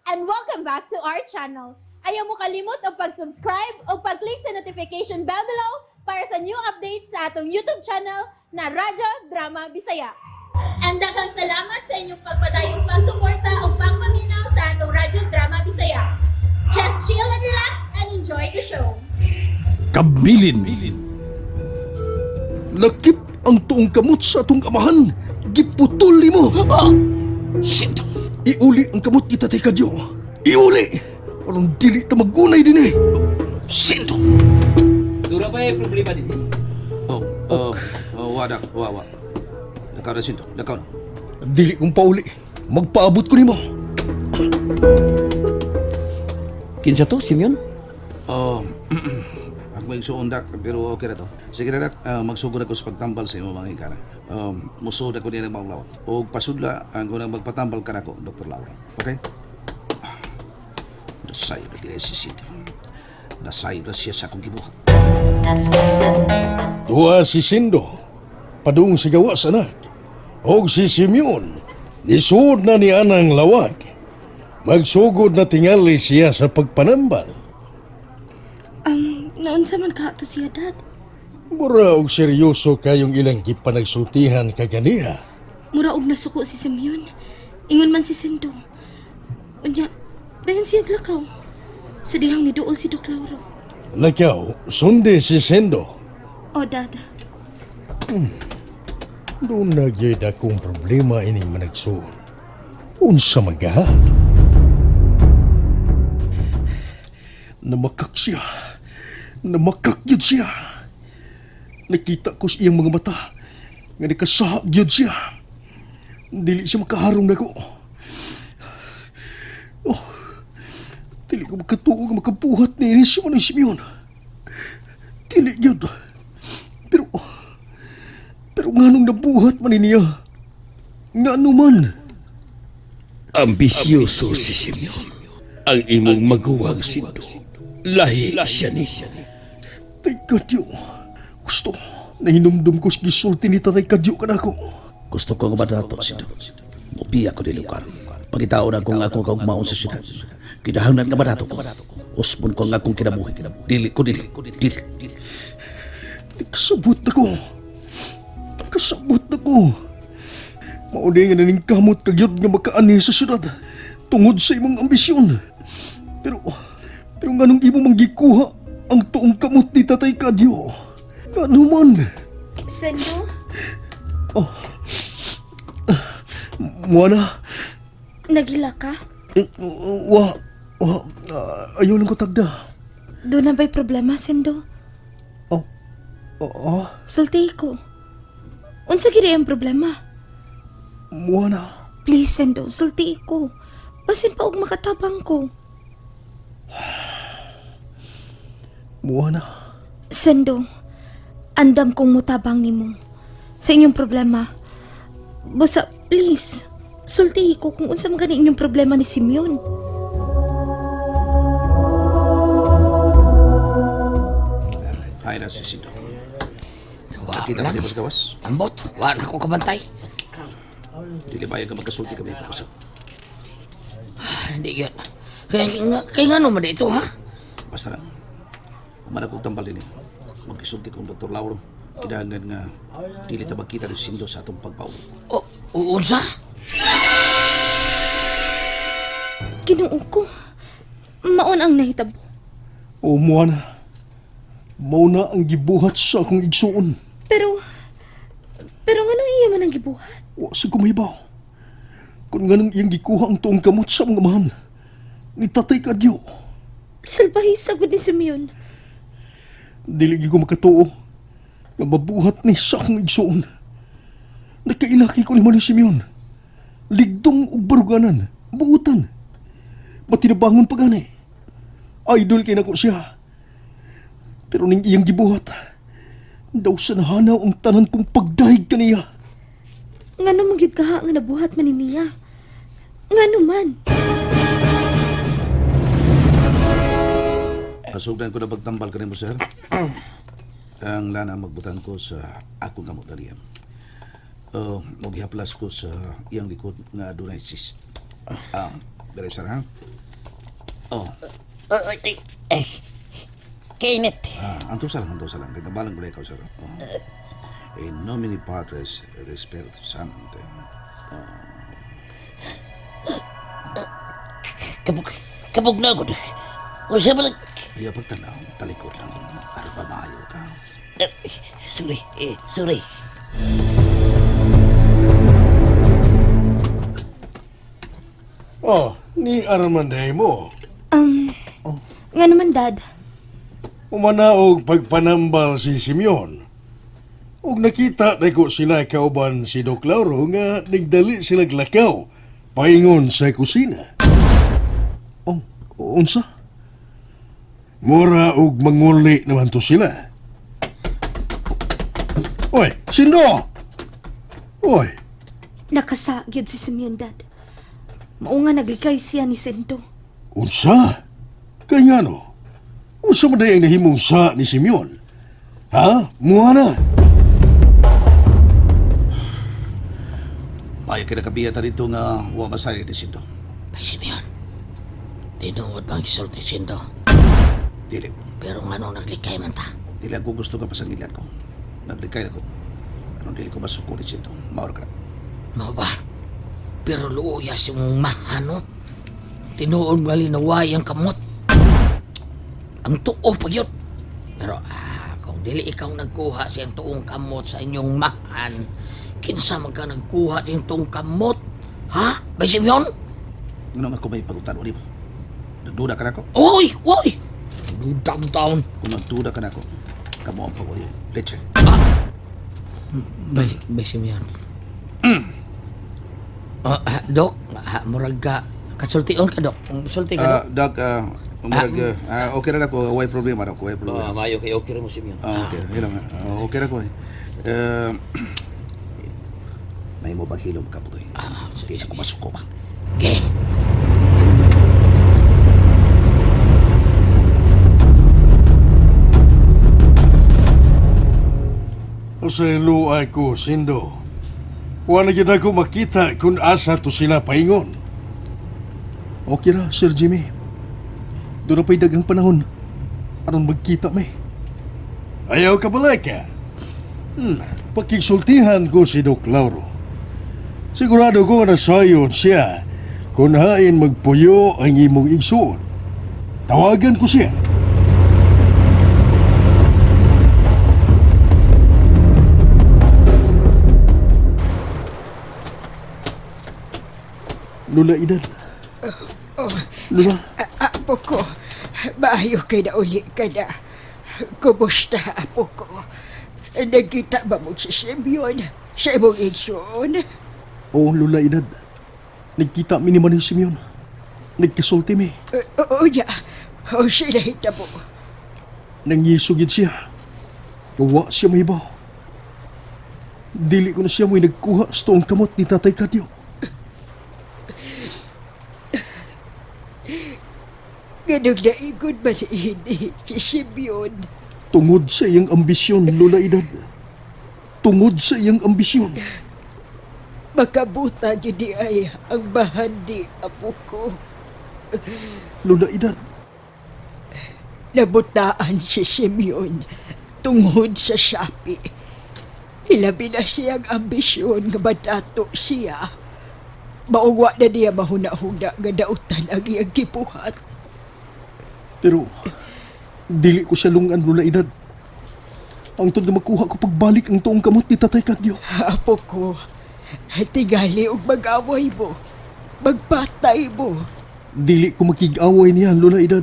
And welcome back to our channel. Ayaw mo kalimot og pag-subscribe o pag-click sa notification bell below para sa new updates sa atong YouTube channel na Radyo Drama Bisaya. And daghang salamat sa inyong pagpadayong pagsuporta o pagpaminaw sa atong Radyo Drama Bisaya. Just chill and relax and enjoy the show. Kabilin. Lakip ang tuong kamot sa atong amahan. Giputol nimo. Shit! Iuli ang kamot ni Tatay Kadyo. Iuli! Aron dili ta magunay din eh. Sinto! Dura pa eh, problema din eh. Oh, wa dak, wa wa. Lakaw na, Sinto, lakaw na. Dili kong pauli. Magpaabot ko nimo. Kinsa to, Simeon? Oh, ako may igsuon dak, pero okay na to. Sige na dak, magsugod ako sa pagtambal sa imong mga higana. Musod ako niya ng maong lawak. Og pasudla ang unang magpatambal ka nako, Dr. Laura. Okay? Nasayod na gina si Sinto. Nasayod na siya sa akong gibuhat. Duha si Sindo. Padung si gawas anak. Og si Simeon. Nisuod na ni anang lawag. Magsugod na tingali siya sa pagpanambal. Naunsa man ka to siya, Dad? Mura og seryoso kayong ilang gipanagsultihan kaganiha. Mura og nasuko si Simeon. Ingon man si Sendo. Unya, dayon siya glakaw. Sa dihang niduol si Doc Lauro. Lakaw, sundi si Sendo. O, Dad. Doon na gyud akong problema ining managsuon. Unsa man ka? Namakak siya. Namakak gyud siya. Nakita ko sa iyang mga mata nga nakasaha gyud siya. Dili siya makaharong nako. Oh, dili ko makatuo nga makabuhat ni ini si Manong Simeon. Dili gyud. Pero nganong nabuhat man ni niya? Ngano man? Ambisyoso si Simeon. Ang imong maguwang Sinto. Lahi siya ni. Tay Kadyo. Gusto. Nahinumdum ko sa gisulti ni Tatay Kadyo kanako. Gusto ko nga madato, Sinto. Mubiya ko dili lugar. Pagitao na kung akong kaugmaon sa syudad. Kinahanglan nga madato ko. Usbon ko ang akong kinabuhi. Dili ko dili. Dili. Kasabot ako. Kasabot ako. Mauni nga naning kamot kagyod nga makaani sa syudad. Tungod sa imong ambisyon. Pero nganong imo mang gikuha ang tuong kamot ni Tatay Kadyo? Ngano man? Sendo, Muana, nagila ka? eh, wa, wa, ayaw lang ko tagda. Doon na ba'y problema, Sendo? Oh, oh, Sulti ko. Unsa gid ang problema? Muana. Please, Sendo, sulti ko. Basin pa og makatabang ko. Muana. Sendo, andam kong mutabang nimo sa inyong problema. Basta, please, sultihi ko kung unsa man gani inyong problema ni Simeon. Hay na si Sinto. Wa Kita na. ba di mo sa gawas? Ambot, wa na ko kabantay. Dili ba yung magkasulti kami pag-usap? Ah, hindi yun. Kaya nga naman ito, ha? Basta na. Umana kong tambal din eh. Magkisulti kong Dr. Lauro. Kinahanglan nga dili ta magkita ni Sindo sa atong pagpauli. O, unsa? Ginoo ko. Maon ang nahitabo. O Moana, mao na ang gibuhat sa akong igsuon. Pero nganong iya man ang gibuhat? Wa sa kumahibaw. Kung nganong iyang gikuha ang tuong kamot sa mga amahan, ni Tatay Kadyo, Salbahe sagod ni Simeon. dili gyud ko makatuo nga mabuhat ni sa akong igsuon. Nagkailaki ko ni Manong Simeon. Ligdong ug baruganan, buutan. Matinabangon pa gani. Idol kay nako siya. Pero ning iyang gibuhat, daw sa nahanaw ang tanan kong pagdahig kaniya. Ngano man gyud kaha nga nabuhat man ni niya? Ngano man? Pasugdan ko na pagtambal kanimo, sir. Ang lana magbutan ko sa akong kamot niya. Maghihaplas ko sa iyang likod nga adunay cyst. Ah, Dere sir ha. Oh, Ay, ay, ay. Kainit. ah, antusa lang, antusa lang. Kay tambalan ko na ikaw sir. Oh. In nomine Patris et Spiritus Sancti. Kabog, kabog na ako. Unsa ba lang? Iya pagtanaw, talikod lang. Aron pa maayo ka. Eh, Sorry, eh, sorry. Oh, ni Armanday mo. Nga naman, Dad. Umanaog pagpanambal si Simeon. Ug nakita na ko sila kauban si Doc Lauro nga nagdali sila lakaw paingon sa kusina. Oh, unsa? Mura og manguli naman to sila. Oy, sindo! Oy, Nakasagyod si Simeon, Dad. Mao nga naglikay siya ni Sendo. unsa? Kay ngano? Unsa man day ang nahimong sa ni Simeon? Ha? Muha na. Maayo kay nakabiya ta dito nga wa masali ni Sindo. Bay Simeon, tinuod bang isulti sindo? Dili. Pero nga nung naglikay man ta? Dili ako gusto ka pasangilan ko. Naglikay ako. Aron dili ko masuko ni Sindo. Maor ka na. Mao ba? Pero luoya si mong mahano. Tinuod nga linaway ang kamot. Ang tuo pa yun. Pero kung dili ikaw nagkuha siyang tuong kamot sa inyong mahan, kinsa man ka nagkuha siyang tuong kamot? Ha? Bay Simeon? Ngano nga ako may pagutano nimo? Nagduda ka nako? Uy! Uy! Dudang taon. Kung nagduda ka nako, kamo ang pagoyo. Leche. Bay Simeon. Oh, Dok, murag ka, kasultion ka, Dok. Sulti ka, Dok. Doc, murag, okay ra nako, way problema nako, way problema. Oh, maayo kay okay ra mo Simeon. Ah, okay, yun lang. Okay ra ko eh. Eh, may mo baghilom ka putoy. Ah, sige, Di ako sige. masuko ba? Okay. Pasayloa ko, Sindo. Wala gyud ako makita kung asa to sila paingon. Okay ra, Sir Jimmy. Doon na pa'y daghang panahon. Aron magkita may. Ayaw ka balaka. Pakigsultihan ko si Doc Lauro. Sigurado ko nga nasayon siya kung hain magpuyo ang imong igsuon. Tawagan ko siya. Lula Edad. Lula, Apo ko, maayo kay na uli ka na. Kumusta, apo ko? Nagkita ba mo si Simeon sa imong igsoon? oo Lula Edad. Nagkita mi ni Manny Simeon. Nagkasulti mi. Oo niya. O sila hitabo. Nangisugid siya. Gawa siya mahibaw. Dili ko na siya mo'y nagkuha sa tuong kamot ni Tatay Kadyo. Ganong naigod ba si ini si Simeon? Tungod sa iyang ambisyon, Lola Edad. Tungod sa iyang ambisyon. Makabuta yun di ay ang bahandi, apo ko. Lola Edad, Nabutaan si Simeon tungod sa Shopee. Hilabi na siyang ambisyon nga madato siya. Maugwa na niya mahuna-huna nga dautan ang iyang gibuhat. pero dili ko siya lungan, Lola Edad. Ang tod nga makuha ko pagbalik ang tuong kamot ni Tatay Kadyo. Apo ko, tingali og mag-away mo. Magpatay mo. Dili ko makig-away niya, Lola Edad.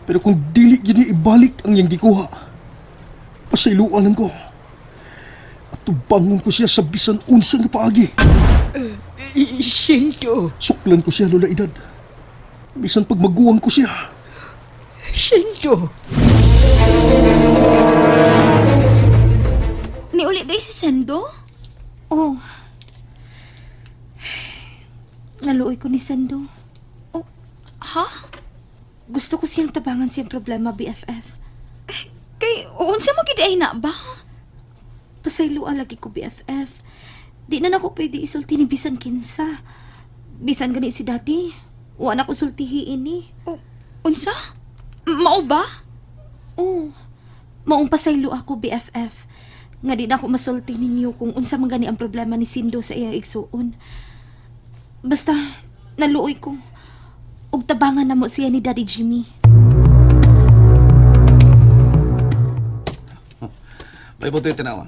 Pero kung dili gini ibalik ang iyang gikuha, pasayloan lang ko. At tubangon ko siya sa bisan unsa nga paagi. Sildo, Suklan ko siya, Lola Edad. Bisan pag maguwang ko siya. Sildo. Niuli day si Sendo? Oh. Naluoy ko ni Sendo. Oh, ha? Gusto ko siyang tabangan siyang problema, BFF. Kay, unsa mo gid ay na ba? Pasayloa lagi ko, BFF. Di na nako pwede isulti ni bisan kinsa. Bisan gani si Daddy. Wa na ko sultihi ini. Oh, unsa? Mao ba? Oo. Maong pasaylo ako, BFF. Nga di na ako masulti ninyo kung unsa man gani ang problema ni Sindo sa iyang igsuon. Basta, naluoy ko. Ug tabangan na mo siya ni Daddy Jimmy. May butoy tanawa.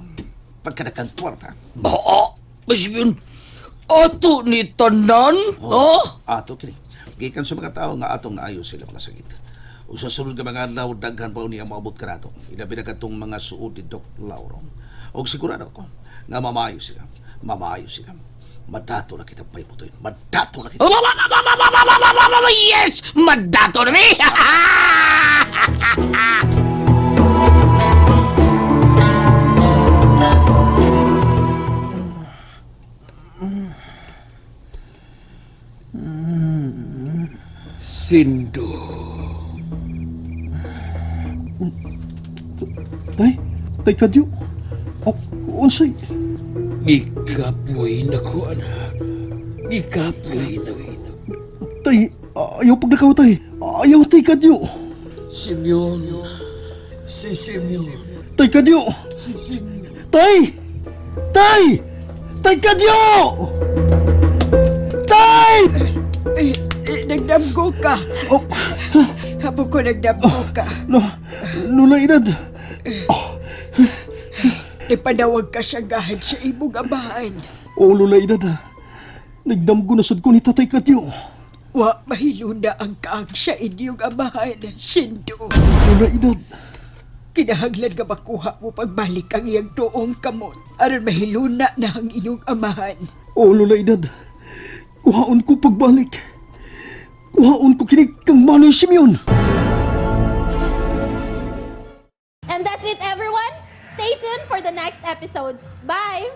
Pagkadakang kwarta. Ba, Simeon, ato ni tanan, oh? Ato kini. Gikan sa mga tao nga atong naayo sila mga sakit. Ug sa sunod nga mga adlaw daghan pa niya moabot kanato. Ilabi na katong mga suod ni Doc Lauro. Og sigurado ko nga mamayo sila. Mamayo sila. Madato na kita pay butoy. Madato na kita. Yes! Madato na mi! Sindo. Tay, tay kadyo. Oh, unsay? Gikapoy na ko, anak. Gikapoy na ko. Tay, ayaw paglakaw tay. Ayaw tay kadyo. Simeon. Si Simeon. Tay kadyo. Tay! Tay! Tay kadyo! Tay! Eh, eh, nagdamgo ka. Oh, Hapon ko nagdamgo ka. no, Lola Inad. Ipanawag ka siya gahan sa imong amahan. Oo, Lola Inad. Nagdamgo na sad ko ni Tatay Kadyo. Wa mahiluna ang kaang sa inyong amahan, Sindo. Lola Inad. Kinahanglan nga makuha mo pagbalik ang iyang tuong kamot aron mahiluna na ang inyong amahan. Oo, Lola Inad. Kuhaon ko pagbalik. Kuhaon ko kini kang Manoy Simeon. And that's it, everyone. Stay tuned for the next episodes. Bye!